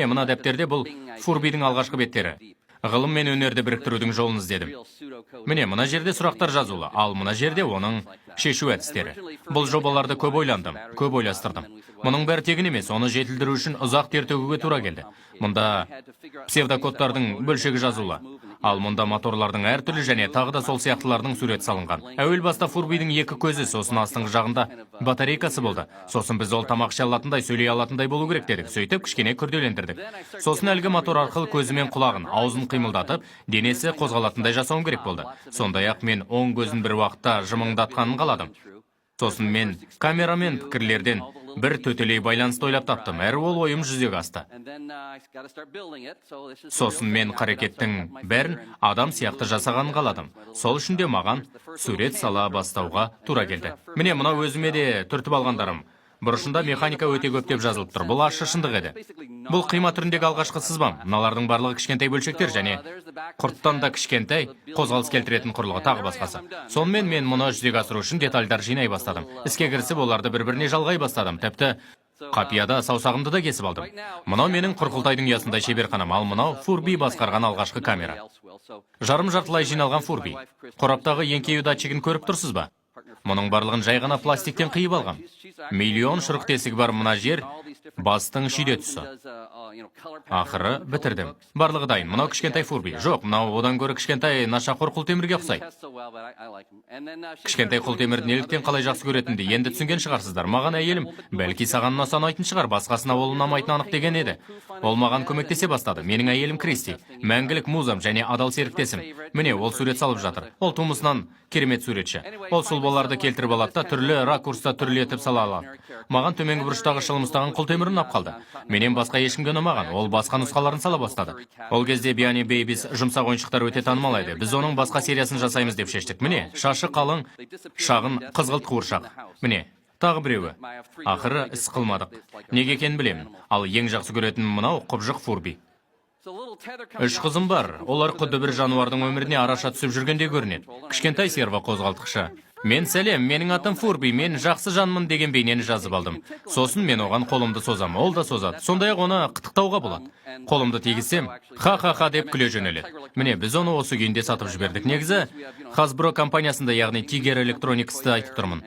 Мына дәптерде бұл Фурбидің алғашқы беттері. Ғылым мен өнерді біріктірудің жолын іздедім. Міне, мына жерде сұрақтар жазулы, ал мына жерде оның шешу әдістері. Бұл жобаларды көп ойландым, көп ойластырдым. Мұның бәрі тегін емес, оны жетілдіру үшін ұзақ тер төгуге тура келді. Мұнда псевдокодтардың бөлшегі жазулы. Ал мұнда моторлардың әртүрлі және тағы да сол сияқтылардың суреті салынған. Әуел баста Фурбидің екі көзі, сосын астыңғы жағында батарейкасы болды. Сосын біз ол тамақ іше алатындай, сөйлей алатындай болу керек дедік. Сөйтіп кішкене күрделендірдік. Сосын әлгі мотор арқылы көзі мен құлағын, аузын қимылдатып, денесі қозғалатындай жасауым керек болды. Сондай-ақ мен оң көзін бір уақытта жымыңдатқанын қаладым. Сосын мен камерамен пікірлерден бір төтелей байланысты ойлап таптым, әрі ол ойым жүзеге асты. Сосын мен қарекеттің бәрін адам сияқты жасағанын қаладым. Сол үшін де маған сурет сала бастауға тура келді. Міне, мынау өзіме де түртіп алғандарым. Бұрышында «механика өте көп» деп жазылып тұр. Бұл ащы шындық еді. Бұл қима түріндегі алғашқы сызбам. Мыналардың барлығы кішкентай бөлшектер және құрттан да кішкентай қозғалыс келтіретін құрылғы, тағы басқасы. Сонымен, мен мұны жүзеге асыру үшін детальдар жинай бастадым. Іске кірісіп, оларды бір біріне жалғай бастадым. Тіпті қапияда саусағымды да кесіп алдым. Мынау менің құрқылтайдың ұясындай шеберханам, ал мынау Фурби басқарған алғашқы камера. Жарым жартылай жиналған Фурби. Қораптағы еңкею датчигін көріп тұрсыз ба? Мұның барлығын жай ғана пластиктен қиып алғам. Миллион шұрық тесігі бар мына жер бастың шүйде тұсы. Ақыры бітірдім. Барлығы дайын. Мынау кішкентай Фурби. Жоқ, мынау одан гөрі кішкентай нашақор құлтемірге ұқсайды. Кішкентай құлтемірді неліктен қалай жақсы көретінімді енді түсінген шығарсыздар. Маған әйелім, бәлки, саған ұнаса, ұнайтын шығар, басқасына ол ұнамайтыны анық деген еді. Ол маған көмектесе бастады. Менің әйелім Кристи, мәңгілік музам және адал серіктесім. Міне, ол сурет салып жатыр. Ол тумысынан керемет суретші. Ол сұлбаларды келтіріп алады да, түрлі ракурста түрлі етіп сала алады. Маған төменгі бұрыштағы шылым ұстаған құлтемір ұнап қалды. Менен басқа ешкімге ұнамаған. Ол басқа нұсқаларын сала бастады. Ол кезде Beanie Babies жұмсақ ойыншықтар өте танымал еді. Біз оның басқа сериясын жасаймыз деп шештік. Міне, шашы қалың, шағын қызғылт қуыршақ. Міне, тағы біреуі. Ақыры іс қылмадық. Неге екенін білемін. Ал ең жақсы көретінім мынау құбыжық Фурби. Үш қызым бар. Олар құдды бір жануардың өміріне араша түсіп жүргендей көрінеді. Кішкентай серво қозғалтқышы. Мен «Сәлем, менің атым Фурби, мен жақсы жанмын» деген бейнені жазып алдым. Сосын мен оған қолымды созам, ол да созады. Сондай-ақ оны қытықтауға болады. Қолымды тигізсем, «ха-ха-ха» деп күле жөнеледі. Міне, біз оны осы күйінде сатып жібердік. Негізі, Hasbro компаниясында, яғни Tiger Electronics'ты айтып тұрмын.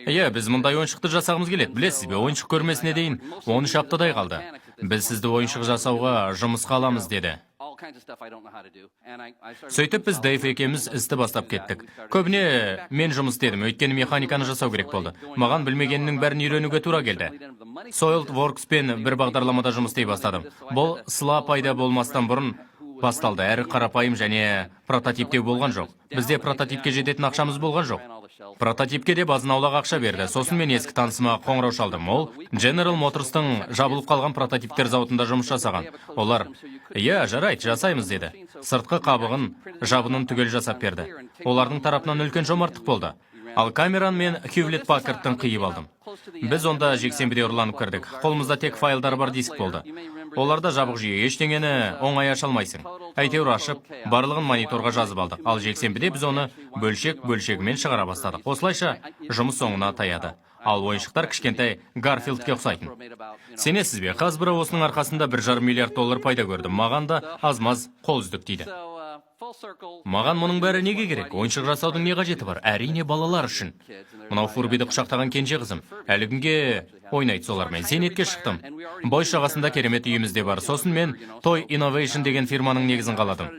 Иә, біз мұндай ойыншықты жасағымыз келеді. Білесіз бе, ойыншық көрмесіне дейін 13 аптадай қалды. «Біз сізді ойыншық жасауға жұмысқа аламыз», — деді. Сөйтіп біз Дэйв екеуміз істі бастап кеттік. Көбіне мен жұмыс істедім, өйткені механиканы жасау керек болды. Маған білмегеннің бәрін үйренуге тура келді. SolidWorks пен бір бағдарламада жұмыс істей бастадым. Бұл сла пайда болмастан бұрын басталды, әрі қарапайым және прототиптеу болған жоқ. Бізде прототипке жететін ақшамыз болған жоқ. Прототипке де базын-аулақ ақша берді. Сосын мен ескі танысыма қоңырау шалдым. Ол General Motors'тың жабылып қалған прототиптер зауытында жұмыс жасаған. Олар, «Иә, жарайды, жасаймыз», — деді. Сыртқы қабығын, жабынын түгел жасап берді. Олардың тарапынан үлкен жомарттық болды. Ал камераны мен Hewlett Packard'тан қиып алдым. Біз онда жексенбіде ұрланып кірдік. Қолымызда тек файлдар бар диск болды. Оларда жабық жүйе, ештеңені оңай аша алмайсың. Әйтеуір ашып, барлығын мониторға жазып алдық. Ал жексенбіде біз оны бөлшек бөлшегімен шығара бастадық. Осылайша жұмыс соңына таяды. Ал ойыншықтар кішкентай Гарфилдке ұқсайтын. Сенесіз бе, Hasbro осының арқасында 1,5 миллиард доллар пайда көрді. Маған да аз-маз қол үздік тиді. Маған мұның бәрі неге керек? Ойыншық жасаудың не қажеті бар? Әрине, балалар үшін. Мынау Фурбиді құшақтаған кенже қызым. Әлі күнге ойнайды солармен. Зейнетке шықтым. Бой жағасында керемет үйіміз де бар. Сосын мен Toy Innovation деген фирманың негізін қаладым.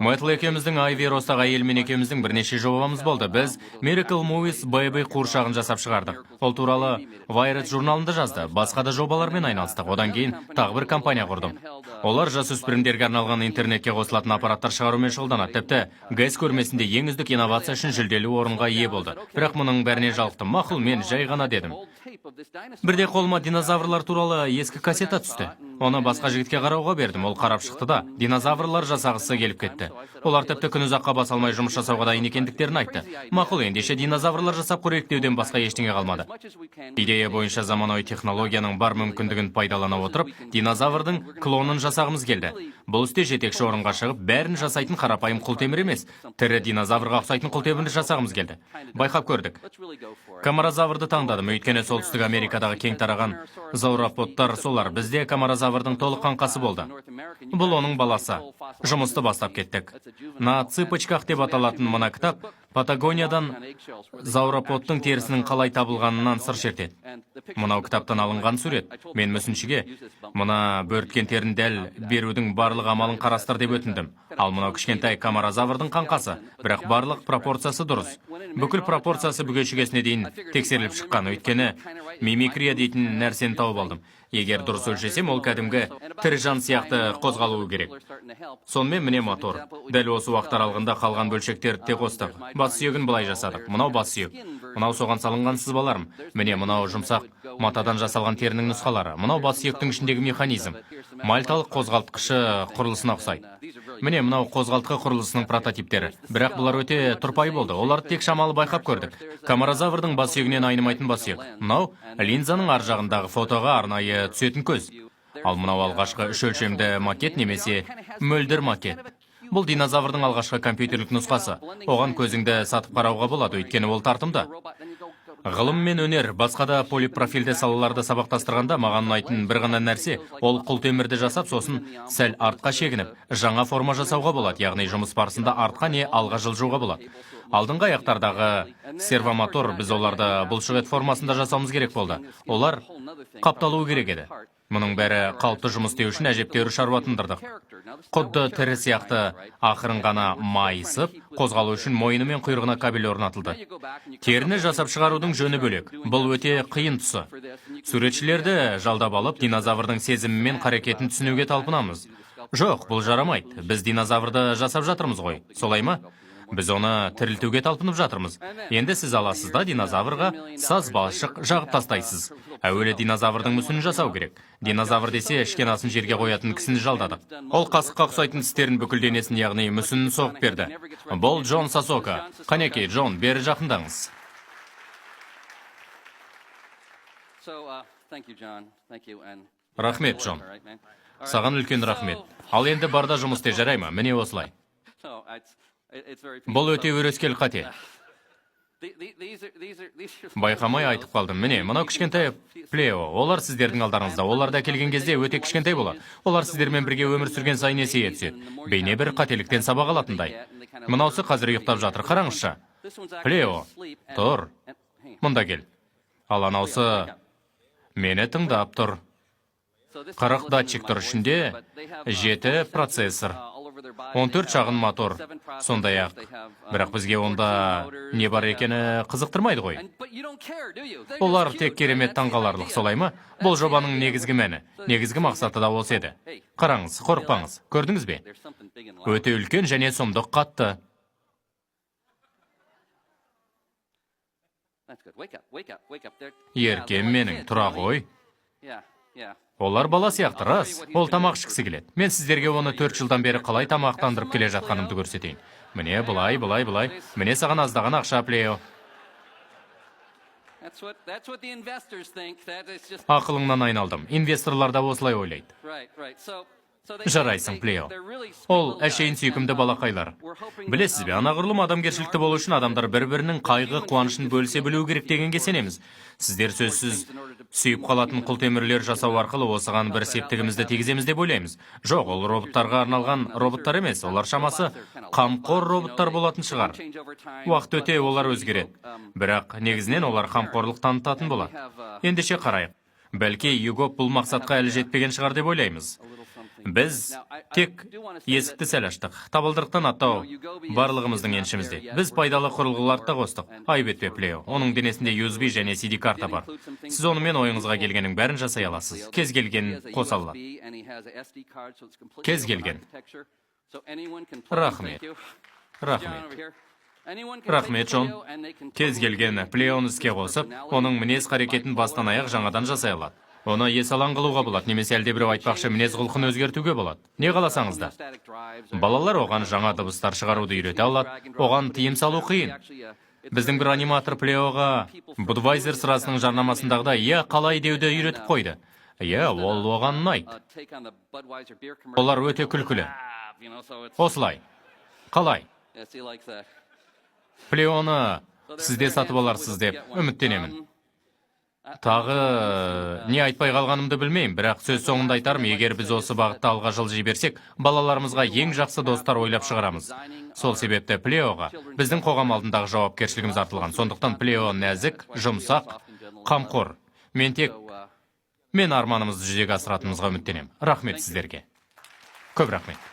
Мэтл екеуміздің, Айви Ростағы әйелімен екеуміздің бірнеше жобамыз болды. Біз Miracle Movies Baby қуыршағын жасап шығардық. Ол туралы Wired журналында жазды. Басқа да жобалармен айналыстық. Одан кейін тағы бір компания құрдым. Олар жасөспірімдерге арналған интернетке қосылатын аппараттар шығарумен шұғылданады. Тіпті CES көрмесінде ең үздік инновация үшін жүлделі орынға ие болды. Бірақ мұның бәріне жалықтым. «Мақұл, мен жай ғана», — дедім. Бірде қолыма динозаврлар туралы ескі кассета түсті. Оны басқа жігітке қарауға бердім. Ол қарап шықты да, динозаврлар жасағысы келіп кетті. Олар тіпті күн ұзаққа бас алмай жұмыс жасауға дайын екендіктерін айтты. «Мақұл, ендеше динозаврлар жасап көрейік» деуден басқа ештеңе қалмады. Идея бойынша заманауи технологияның бар мүмкіндігін пайдалана отырып, динозаврдың клонын жасағымыз келді. Бұл істе жетекші орынға шығып, бәрін жасайтын қарапайым құлтемір емес, тірі динозаврға ұқсайтын құлтемірді жасағымыз келді. Байқап көрдік. Камаразаврды таңдадым, өйткені Солтүстік Америкадағы кең тараған зауроподтар солар. Бізде камаразавр Камаразаврдың толық қаңқасы болды. Бұл оның баласы. Жұмысты бастап кеттік. «На цыпочках» деп аталатын мына кітап Патагониядан зауроподтың терісінің қалай табылғанынан сыр шертеді. Мынау кітаптан алынған сурет. Мен мүсіншіге мына бөрткен теріні дәл берудің барлық амалын қарастыр деп өтіндім. Ал мынау кішкентай камаразаврдың қаңқасы, бірақ барлық пропорциясы дұрыс. Бүкіл пропорциясы бүге-шігесіне дейін тексеріліп шыққан, өйткені мимикрия дейтін нәрсені тауып алдым. Егер дұрыс өлшесем, ол кәдімгі тірі жан сияқты қозғалуы керек. Сонымен, міне мотор. Дәл осы уақыт аралығында қалған бөлшектерді де қостық. Бас сүйегін былай жасадық. Мынау бас сүйек. Мынау соған салынған сызбаларым. Міне, мынау жұмсақ матадан жасалған терінің нұсқалары. Мынау бас сүйектің ішіндегі механизм. Мальталық қозғалтқышы құрылысына ұқсайды. Міне, мынау қозғалтқы құрылысының прототиптері. Бірақ бұлар өте тұрпайы болды. Оларды тек шамалы байқап көрдік. Камаразаврдың бас сүйегінен айнымайтын бас сүйек. Мынау линзаның ар жағындағы фотоға арнайы түсетін көз. Ал мынау алғашқы үш өлшемді макет немесе мөлдір макет. Бұл динозаврдың алғашқы компьютерлік нұсқасы. Оған көзіңді сатып қарауға болады, өйткені ол тартымды. Ғылым мен өнер, басқа да полипрофильді салаларды сабақтастырғанда, маған ұнайтын бір ғана нәрсе: ол құлтемірді жасап, сосын сәл артқа шегініп, жаңа форма жасауға болады, яғни жұмыс барысында артқа не алға жылжуға болады. Алдыңғы аяқтардағы сервомотор, біз оларды бұлшық ет формасында жасауымыз керек болды. Олар қапталуы керек еді. Мұның бәрі қалыпты жұмыс істеу үшін әжептәуір шаруа тындырдық. Құдды тірі сияқты ақырын ғана майысып қозғалу үшін мойны мен құйрығына кабель орнатылды. Теріні жасап шығарудың жөні бөлек. Бұл өте қиын тұсы. Суретшілерді жалдап алып, динозаврдың сезімі мен қарекетін түсінуге талпынамыз. Жоқ, бұл жарамайды. Біз динозаврды жасап жатырмыз ғой, солай ма? Біз оны тірілтуге талпынып жатырмыз. Енді сіз аласыз да, динозаврға саз балшық жағып тастайсыз. Әуелі динозаврдың мүсінін жасау керек. Динозавр десе, ішкен асын жерге қоятын кісіні жалдадық. Ол қасыққа ұқсайтын тістерін, бүкіл денесін, яғни мүсінін соғып берді. Бұл Джон Сасока. Қанекей, Джон, бері жақындаңыз. Рахмет, Джон. Саған үлкен рахмет. Ал енді бар да жұмыс істе, жарай ма? Міне осылай. Бұл өте өрескел қате. Байқамай айтып қалдым. Міне, мынау кішкентай Плео. Олар сіздердің алдарыңызда. Оларды әкелген кезде өте кішкентай болады. Олар сіздермен бірге өмір сүрген сайын есейе түседі. Бейне бір қателіктен сабақ алатындай. Мынаусы қазір ұйықтап жатыр. Қараңызшы. Плео, тұр. Мұнда кел. Ал анаусы мені тыңдап тұр. 40 датчик тұр, ішінде жеті процессор, 14 шағын мотор, сондай-ақ. Бірақ бізге онда не бар екені қызықтырмайды ғой. Олар тек керемет, таңғаларлық, солай ма? Бұл жобаның негізгі мәні, негізгі мақсаты да осы еді. Қараңыз, қорықпаңыз, көрдіңіз бе? Өте үлкен және сұмдық қатты. Еркем менің, тұра ғой. Олар бала сияқты, рас. Ол тамақ ішкісі келеді. Мен сіздерге оны 4 жылдан бері қалай тамақтандырып келе жатқанымды көрсетейін. Міне, былай, былай, былай. Міне саған аздаған ақша, Плео. Ақылыңнан айналдым. Инвесторлар да осылай ойлайды. Жарайсың, Плео. Ол әшейін сүйкімді балақайлар. Білесіз бе, анағұрлым адамгершілікті болу үшін адамдар бір-бірінің қайғы қуанышын бөлісе білуі керек дегенге сенеміз. Сіздер сөзсіз сүйіп қалатын құлтемірлер жасау арқылы осыған бір септігімізді тигіземіз деп ойлаймыз. Жоқ, ол роботтарға арналған роботтар емес, олар шамасы қамқор роботтар болатын шығар. Уақыт өте олар өзгереді. Бірақ негізінен олар қамқорлық танытатын болады. Ендеше қарайық. Бәлки, Югоп бұл мақсатқа әлі жетпеген шығар деп ойлаймыз. Біз тек есікті сәл аштық. Табалдырықтан аттау барлығымыздың еншімізде. Біз пайдалы құрылғыларды да қостық. Айып етпе, Плео. Оның денесінде USB және CD карта бар. Сіз онымен ойыңызға келгеннің бәрін жасай аласыз. Кез келген қоса алады. Кез келген. Рахмет. Рахмет. Рахмет, Джон. Кез келген Плеоны іске қосып, оның мінез қарекетін бастан аяқ жаңадан жасай алады. Оны есалаң қылуға болады, немесе әлдебіреу айтпақшы, мінез құлқын өзгертуге болады. Не қаласаңыз да. Балалар оған жаңа дыбыстар шығаруды үйрете алады, оған тыйым салу қиын. Біздің бір аниматор Плеоға Будвайзер сырасының жарнамасындағыдай «Иә, қалай» деуді үйретіп қойды. Иә, ол оған ұнайды. Олар өте күлкілі. Осылай. Қалай? Плеоны сізде сатып аларсыз деп үміттенемін. Тағы не айтпай қалғанымды білмеймін, бірақ сөз соңында айтарым: егер біз осы бағытта алға жылжи берсек, балаларымызға ең жақсы достар ойлап шығарамыз. Сол себепті Плеоға біздің қоғам алдындағы жауапкершілігіміз артылған. Сондықтан Плео нәзік, жұмсақ, қамқор. Мен тек мен арманымызды жүзеге асыратынымызға үміттенемін. Рахмет сіздерге, көп рахмет.